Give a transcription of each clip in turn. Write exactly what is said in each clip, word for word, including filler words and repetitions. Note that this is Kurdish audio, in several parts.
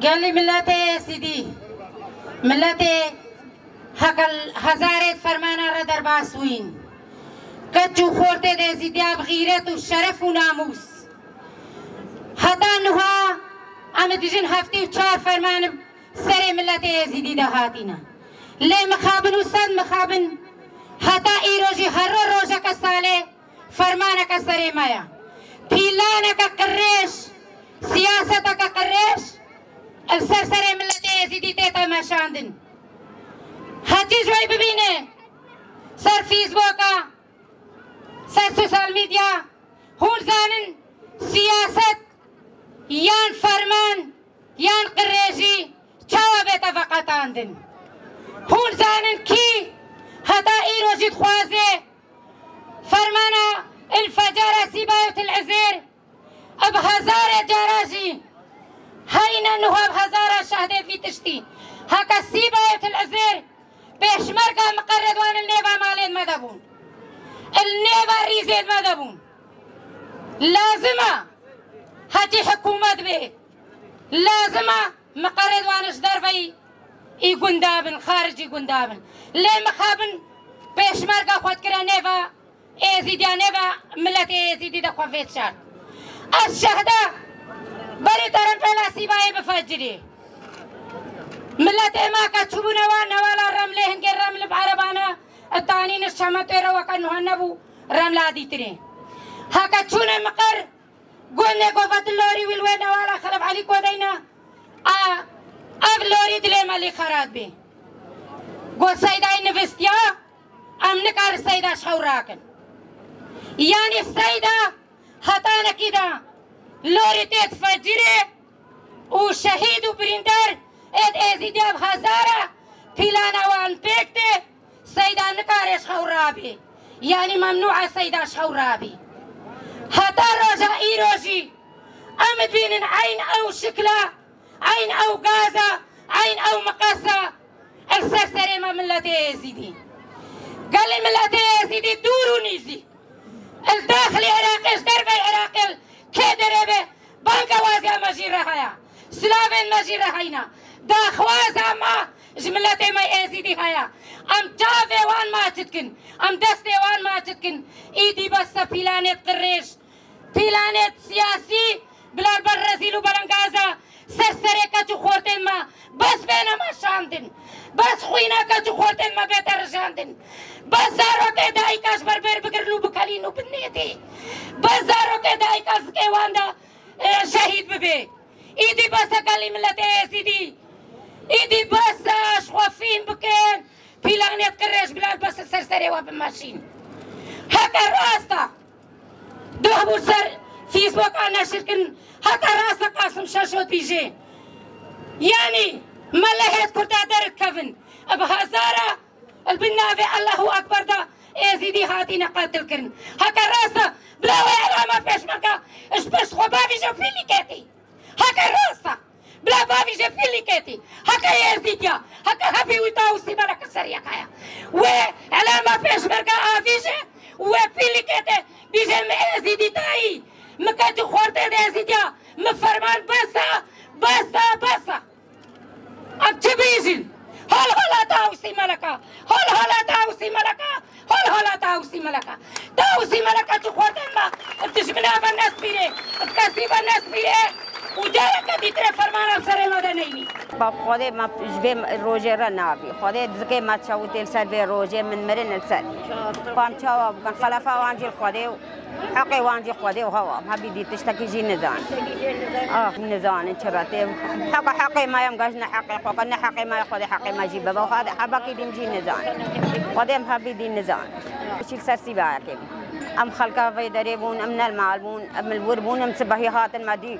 Gelî miletê Êzîdî, miletê heke hezarê fermana re derbas bûyîn. Keç û xortê de Êzîdiya bi xîret û şeref û namûs. Heta nuha em dijin heftê û çar ferman serê miletê Êzîdî de hatîne. Lê mixabin û sed mixabin heta îro jî her rojeke salê fermaneke serê me ye. Pîlaneke qirêj, siyaseteke qirêj li ser serê miletê Êzîdî tête meşandin. Hetî ji wê bibîne ser Facebooka, ser sosyal medya, hûn zanin siyaset yan ferman yan qirêjî çawa bête veqetandin. Hûn zanin kî heta îro jî dixwaze fermana El Fecara Sîbayê Til Ezêr bi hezarê cara jî heyne nuha bi hezara şehdê vî tiştî. Heke Sîbayê Til Ezêr pêşmerga miqerê di wan li nêva malên me de bûn. Li nêva rîzên me de bûn. Lazim e hetî hikûmet bê. Lazim e miqerê di wan ji derveyî î gunda bin, xaricî gunda bin. Lê mixabin pêşmerga xwe dikire nêva Êzîdiya, nêva miletê Êzîdî de xwe vê dişart. Ez şehda berî terempela Sîbayê bifecirê. Miletê me ke çûbûne wan newala Remlê, hingê Reml bi erebane tanîne şemetê re weke nuha nebû Remla dîtirê. Heke çûne miqer, gundê ku vetin lorî wî li wê newala Xelef Elî kodeyne, a, ev lorî dilê me lî xerat bî. Got Seydayî nivistiya, em nikarin Seyda ji hew rakin. Yanî Seyda hetanekî de lorî tê difecirê û şehîd û birîndar êd Êzîdiya bi hezara pîlana wan pêk tê, Seyda nikare ji hew rabî. Yanî memnû e Seyda ji hew rabî. Heta roja îro jî em dibînin eyn ew şikla, eyn ew gaza, eyn ew miqesa li ser serê me miletê Êzîdî. Gelê miletê Êzîdî dûr û nîzî. Li daxilî Iraqê, ji derveyî Iraqê, li kê derê be, banga waziya me jî re heye. Silavên me jî re heyne. Daxwaza me ji miletê me Êzîdî heye. Em çavê wan maç dikin. Em destê wan maç dikin. Îdî bes e pîlanê qirêj. Pîlanê siyasî bila li ber rezîl û belengaza ser serê keç û xortên me bes bêne meşandin. Bes xwîna keç û xortên me bête rijandin. Bes zarokê dayika ji ber bêr bigirin û bikelîn û binêdê. Bes zarokê dayika zikê wan de, e, şehîd bibe. Îdî bes e gelî miletê Êzîdî. Îdî bes e ji xwe fîn bikin. Pîlanê qirêj bila bes e ser serê we bimeşîn. Heke rast e. Duh bû ser Facebooka neşir kirin, heta rast e Qasim Şeşo dibîjê. Yanî me lehêt Kurda derdikevin. Bi hezara li bin navê Allahu Ekber de Êzîdî hatîne qetil kirin. Heke rast e, bila wê elama pêşmerga ji pişt xwe bavîje pîlîketî. Heke rast e. Bila bavîje pîlîketî. Heke Êzîdiya. Heke hepî wî Tawusî Melek li ser yeka ye. Wê elama pêşmerga avîje, wê pîlîkete bîje mi Êzîdî dayî. Mi keç û xortê de Êzîdiya. Mi ferman bes e, bes e, bes e. Em çi bêjin? Hol hola Tawusî Meleka. Hol hola Tawusî Meleka. Hol hola Tawusî Meleka. Tawusî Meleka çi xortên me, bi dijmina ve nespîrê, bi kesî ve nespîrê û careke dîtirê fermana serê me de neynî. Bab Xwedê me ji vê rojê re nabî. Xwedê zikê me çewitê li ser vê rojê min mirin li ser. Xwem çawa bikin? Xelefa wan jî li Xwedê û heqê wan jî Xwedê û hewa. Me bîdî tiştekî jî nizan. Ah, nizanin çi re tê. Heka heqê me ye, em gaj ne heqê xwe, ne heqê me ye, Xwedê heqê me jî bibe. Xwedê hebekî dîm jî nizanin. Xwedê em hebî dî nizanin. Çîl ser sîbayekê bû. Em xelka vê derê bûn, em ne li mal bûn, em li wir bûn, em sibehî hatin me dî.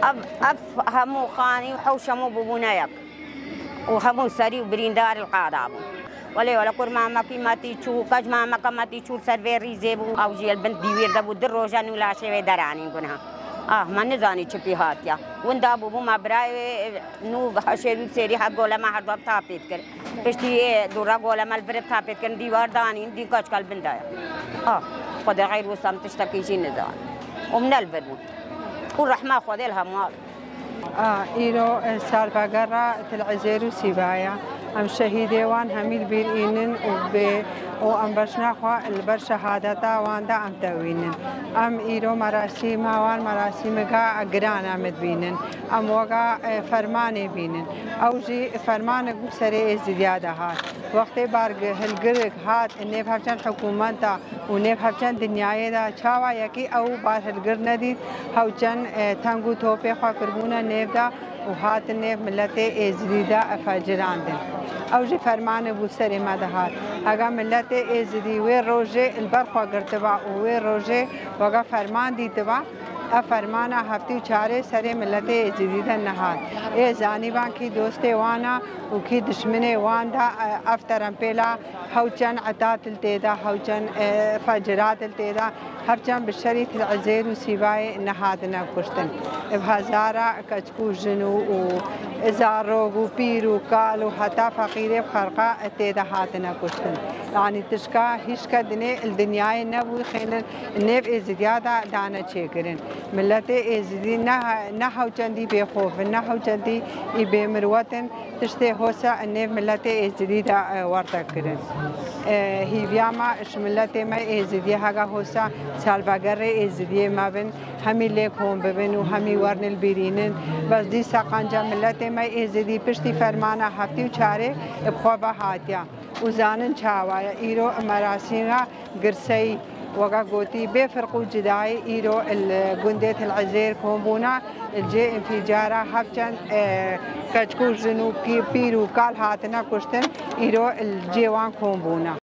Ev, ev hemû xanî û hewş hemû bûbûne yek. Û hemû serî û birîndar li qada bûn. Welê wele kur mamekî me tî çû, kaj mameke me tî çû li ser vê rîzê bû. Ew jî li bin dîwêr de bû, di roja nû laşê wê deranîn guna. Ah, me nizanî çi pî hatiya. Winda bûbû me birayê wê, nû heşê wî serî het gole me her du tapê dikir. Piştî ê dûra gole me li vir tapê dikirin, dîwar danîn, dî kaçka li bin de ye. Ah, Xwedê xeyr wisa em tiştekî jî nizan. Û min ne li vir bûn. Û rehma Xwedê li hemû. A, îro, e, salvegera Til Ezêr û Sîbaya. Em şehîdê wan hemî li bîr înin û bê û em beşna xwe li ber şehadeta wan de em tewînin. Em îro merasîma wan merasîmeka giran em dibînin. Em wega, e, fermanê bînin. Ew jî fermanek bû serê Êzidiya de hat. Wextê bar hilgirik hat nêv hevçend hikûmeta û nêv hevçend dinyayê de çawa yekî ew bar hilgir nedît, hewçend, e, teng û topê xwe kirbûne nêv de û hatin nêv miletê Êzidî de efecirandin. Ew jî fermane bû serê me de hat. Hega miletê Êzidî wê rojê li ber xwe girtiba û wê rojê wega ferman dîtiba, ev fermana heftê û çarê serê miletê Êzidî de nehat. Ê zanîban kî dostê wan e û kî dişminê wan de, e, ev terempêla hewçend etat li tê de, hewçend, e, fecirat li tê de, hevçend bi şerî Til Ezêr û Sîbayê nehatine kuştin. Bi hezara keçik û jin û, û zarok û pîr û kal û heta feqîrê bi xerqa tê de hatine kuştin. Yanî tişka hîç ke dinê li dinyayê nebû, xênin nêv Êzidiya de dane çêkirin. Miletê Êzidî ne, ne hewçendî bêxof in, ne hewçendî î bêmirwet in, tiştê hosa nêv miletê Êzidî de, e, werte kirin. E, hîviya me ji miletê me Êzidiyê hega hosa salvegerê Êzidiyê me bin, hemî lê kom bibin û hemî werin li bîrînin. Bes dîsa qanca miletê me Êzidî piştî fermana heftê û çarê bi xwe ve hatiye. Û zanin çawa ye, îro merasîma girseyî, wega gotî, bê firq û cidayî îro li gundê Til Ezêr kom bûna, li cê înfîcara hevçend, e, keçik û jin û kî-, pîr û kal hatine kuştin, îro li cê wan kom bûna.